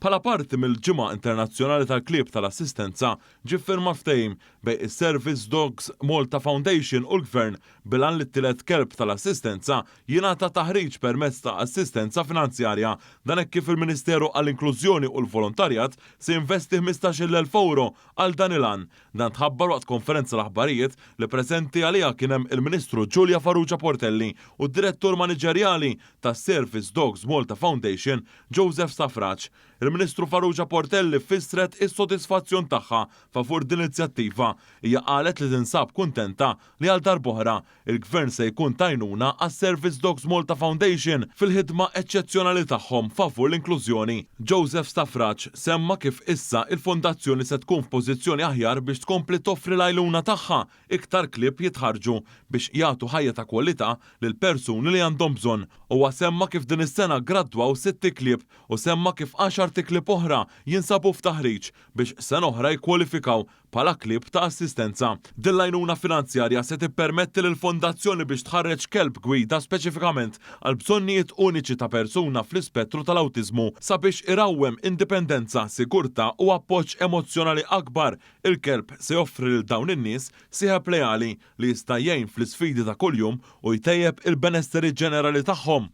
Bħala parti mill-Ġimgħa Internazzjonali tal-Klieb tal-Assistenza, ġie ffirmat ftehim bejn is-Service Dogs Malta Foundation u l-Gvern bil-għan li t-tielet kelb tal-assistenza jingħata taħriġ permezz ta' assistenza finanzjarja. Dan hekk kif il-Ministeru għall-Inklużjoni u l-Volontarjat se jinvesti 15,000 ewro għal dan il-għan. Dan tħabbar waqt konferenza l-aħbarijiet li preżenti għaliha kien hemm il-Ministru Julia Farrugia Portelli u d-Direttur Maniġerjali tas-Service Dogs Malta Foundation Joseph Stafrace. Il-Ministru Farrugia Portelli fissret is-sodisfazzjon tagħha favur din l-inizjattiva. Hija qalet li tinsab kuntenta li għal darb'oħra, il-Gvern se jkun t'għajnuna għas-Service Dogs Malta Foundation fil-ħidma eċċezzjonali tagħhom favur l-inklużjoni. Joseph Stafrace semma kif issa il-fondazzjoni se tkun f'pożizzjoni aħjar biex tkompli toffri l-għajnuna tagħha iktar klieb jitħarrġu biex jagħtu ħajja ta' kwalità lil persuni li għandhom bżonn. Huwa semma kif din is-sena ggradwaw sitt iklieb u semma kif għaxart iklieb oħra jinsabu f'taħriġ biex sena oħra jikkwalifikaw bħala klieb ta' assistenza. Din l-għajnuna finanzjarja se tippermetti lill-Fondazzjoni biex tħarreġ kelb gwida speċifikament għall-bżonnijiet uniċi ta' persuna fl-ispettru tal-awtiżmu sabiex irawwem indipendenza, sigurtà u appoġġ emozzjonali akbar. Il-kelb se joffri lil dawn in-nies sieħeb leali li jista' jgħin fl-isfidi ta' kuljum u jtejjeb il-benesseri ġenerali tagħhom.